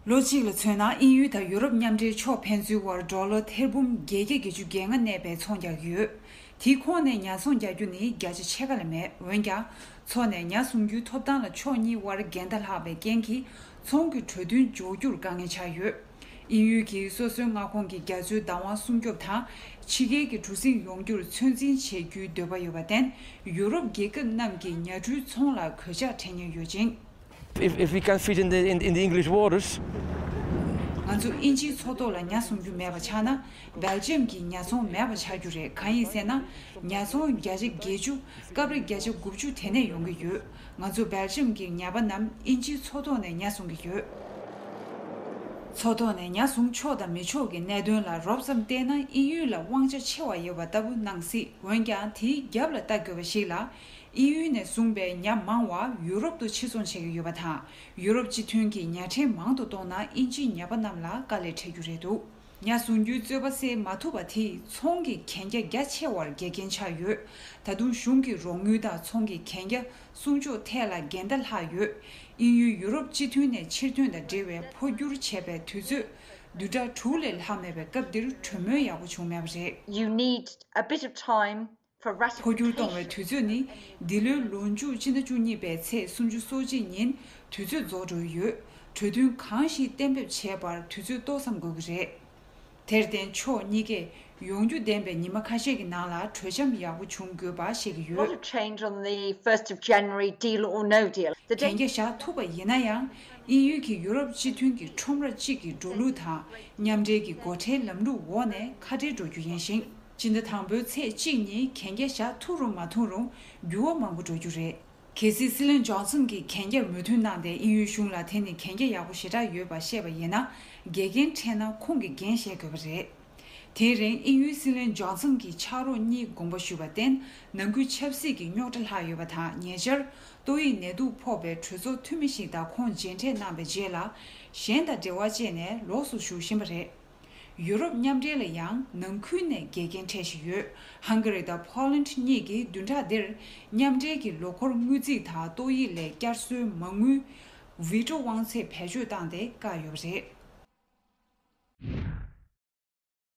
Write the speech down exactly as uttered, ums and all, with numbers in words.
ལོ་གཅིག་ལ་མཚོན་ན་དབྱིན་ཡུལ་དང་ཡུ་རོབ་མཉམ་འབྲེལ་ཕྱོགས་ཕན་ཚུན་བར་ཌོ་ལར་ཐེར་འབུམ་བརྒྱད་བརྒྱ་བརྒྱད་ཅུ་གྱ་ལྔ་གནས་པའི་ཚོང་རྒྱག་གི་ཡོད། དེའི་ཁོངས་ནས་ཉ་ཚོང་རྒྱག་རྒྱུ་ནི་བརྒྱ་ཆ་ཕྱེད་ཀ་ལས་མེད། འོན་ཀྱང་མཚོ་ནས་ཉ་བཟུང་རྒྱུའི་ཐོབ་ཐང་ལ་ཕྱོགས་གཉིས་དབར་འགལ་ཟླ་ལྷག་པའི་རྐྱེན་གྱིས་ཚོང་གི་གྲོས་མཐུན་འཇོག་རྒྱུར་དཀའ་ངལ་ཆགས་ཡོད། དབྱིན་ཡུལ་གྱིས་སོ་སོའི་མངའ་ཁོངས་ཀྱི་རྒྱ་མཚོའི་བདག་དབང་སྲུང་སྐྱོབ་དང་ཕྱི་རྒྱལ་གྱི་གྲུ་གཟིངས་ཡོང་རྒྱུར་ཚོད་འཛིན་བྱེད་རྒྱུའི་འདོད་པ་ཡོད་པར་བརྟེན། ཡུ་རོབ་རྒྱལ་ཁབ་རྣམས་ཀྱིས་ཉ་གྲུའི་ཚོང་ལ་གོད་ཆག་འཕྲད་ཉེན་ཡོད་ཅིང་། If, if we can fit in the, in, in the English waters, ང་ཚོ་དབྱིན་ཇིའི་མཚོ་ཐོག་ལ་ཉ་བཟུང་རྒྱུ་མེད་པ་ཆགས་ན། སྦེལ་ཇམ་གྱི་ཉ་ཚོང་མེད་པ་ཆགས་རྒྱུ་རེད། གང་ཡིན་ཟེར་ན། ཉ་ཚོང་བརྒྱ་ཆ་བརྒྱད་ཅུ། སྐབས་རེ་བརྒྱ་ཆ་དགུ་བཅུ་དེ་ནས་ཡོང་གི་ཡོད། ང་ཚོ་སྦེལ་ཇམ་གྱི་ཉ་པ་རྣམས་དབྱིན་ཇིའི་མཚོ་ཐོག་ནས་ཉ་བཟུང་གི་ཡོད། མཚོ་ཐོག་ནས་ཉ་བཟུང་ཆོག་དང་མི་ཆོག་གི་གནད་དོན་ལ་རོབ་ཙམ་བལྟས་ན། དབྱིན་ཡུལ་ལ་དབང་ཆ་ཆེ་བ་ཡོད་པ་ལྟ་བུ་སྣང་སྲིད། འོན་ཀྱང་དེའི་རྒྱབ་ལ་ལྟ་དགོས་པ་ཞིག་ལ། དབྱིན་ཡུལ་ནས་བཟུང་པའི་ཉ་མང་བ་ཡུ་རོབ་ཏུ་ཕྱིར་ཚོང་བྱེད་ཀྱི་ཡོད་པ་དང་། ཡུ་རོབ་སྤྱི་མཐུན་གྱིས་ཉ་ཕྲན་མང་དུ་གཏོང་ན་དབྱིན་ཇིའི་ཉ་པ་རྣམས་ལ་དཀའ་ལས་འཕྲད་རྒྱུ་རེད་འདུག་ཉ་བཟུང་རྒྱུའི་རྩོད་པ་སེལ་མ་ཐུབ་པ་དེས་ཚོང་གི་གན་རྒྱ་རྒྱ་ཆེ་བར་འགལ་རྐྱེན་ཆགས་ཡོད། ད་དུང་གཞུང་གི་རོགས་དངུལ་དང་ཚོང་གི་གན་རྒྱ་སྲུང་སྐྱོབ་ཐད་ལ་འགལ་ཟླ་ལྷག་ཡོད། དབྱིན་ཡུལ་ཡུ་རོབ་སྤྱི་མཐུན་ནས་ཕྱིར་ཐོན་དང་འབྲེལ་བའི་འཕོ་འགྱུར་བྱས་པའི་དུས་ཚོད་བདུན་ཕྲག་དྲུག་ལས་ལྷག་མེད་པའི་སྐབས་འདིར་གྲོས་མོལ་ཡག་པོ་བྱུང་མེད་པ་རེད། You need a bit of time for ratification. འཕོ་འགྱུར་གཏོང་བའི་དུས་ཚོད་ནི་འདི་ལོའི་ལོ་མཇུག་སྤྱི་ཟླ་བཅུ་གཉིས་པའི་ཚེས་སུམ་ཅུ་སོ་གཅིག་ཉིན་དུས་ཚོད་རྫོགས་འགྲོ་ཡི་ཡོད། གྲོས་མཐུན་གང་ཞིག་གཏན་འབེབས་བྱས་པར་དུས་ཚོད་ཏོག་ཙམ་འགོར་གྱི་རེད། དེར་བརྟེན་ཕྱོགས་གཉིས་ཀས་ཡོང་རྒྱུ་ལྡན་པའི་ཉི་མ་ཁ་ཤས་ཀྱི་ནང་ལ་གྲོས་འཆམ་ཡག་པོ་བྱུང་དགོས་པ་བཤད་ཀྱི་ཡོད། Lot of change on the first of January, deal or no deal. The གན་རྒྱ་བཞག་ཐུབ་པ་ཡིན་ན་ཡང་། དབྱིན་ཡུལ་གྱིས་ཡུ་རོབ་སྤྱི་མཐུན་གྱི་ཁྲོམ་ར་གཅིག་གི་འགྲོ་ལུགས་དང་མཉམ་འབྲེལ་གྱི་སྒོ་ཁྲལ་ལམ་ལུགས་འོག་ནས་ཁ་བྲལ་འགྲོ་རྒྱུ་ཡིན་ཞིང་། སྤྱི་ཟླ་དང་པོའི་ཚེས་གཅིག་ཉིན་གན་རྒྱ་བཞག་ཐུབ་རུང་མ་ཐུབ་རུང་འགྱུར་བ་མང་པོ་འགྲོ་རྒྱུ་རེད། གལ་སྲིད་སྲིད་བློན་ཇོན་སན་གྱིས་གན་རྒྱར་མོས་མཐུན་གནང་སྟེ་དབྱིན་ཡུལ་གཞུང་ལ་དེ་ནི་གན་རྒྱ་ཡག་པོ་ཞེ་དྲག་ཡོད་པ་བཤད་པ་ཡིན་ན། འགལ་རྐྱེན་འཕྲད་ན་ཁོང་གིས་འགན་བཞེས་དགོས་པ་རེད། དེའི་རིང་དབྱིན་ཡུལ་སྲིད་བློན་ཇོན་སན་གྱི་ཕྱག་རོགས་གཉིས་དགོངས་པ་ཞུས་པར་བརྟེན། ནང་ཁུལ་ཆབ་སྲིད་ཀྱི་རྙོག་དྲ་ལྷག་ཡོད་པ་དང་། ཉེ་ཆར་ཏོག་དབྱིབས་ནད་དུག་ཕོག་པའི་གྲོས་ཚོགས་འཐུས་མི་ཞིག་དང་ཁོང་མཇལ་འཕྲད་གནང་བའི་རྗེས་ལ། གཞན་དང་འབྲེལ་བ་བཅད་ནས་ལོགས་སུ་བཞུགས་བཞིན་པ་རེད། ཡུ་རོབ་མཉམ་འབྲེལ་ལ་ཡང་ནང་ཁུལ་ནས་འགལ་རྐྱེན་འཕྲད་བཞིན་ཡོད། ཧང་ག་རི་དང་ཕོ་ལན་གཉིས་ཀྱིས་བདུན་ཕྲག་འདིར་མཉམ་འབྲེལ་གྱི་ལོ་འཁོར་དངུལ་རྩིས་དང་ཏོག་དབྱིབས་ལས་བསྐྱར་གསོའི་མ་དངུལ་བི་ཀྲོ་དབང་ཚད་བེད་སྤྱོད་བཏང་སྟེ་བཀག་ཡོད་པ་རེད།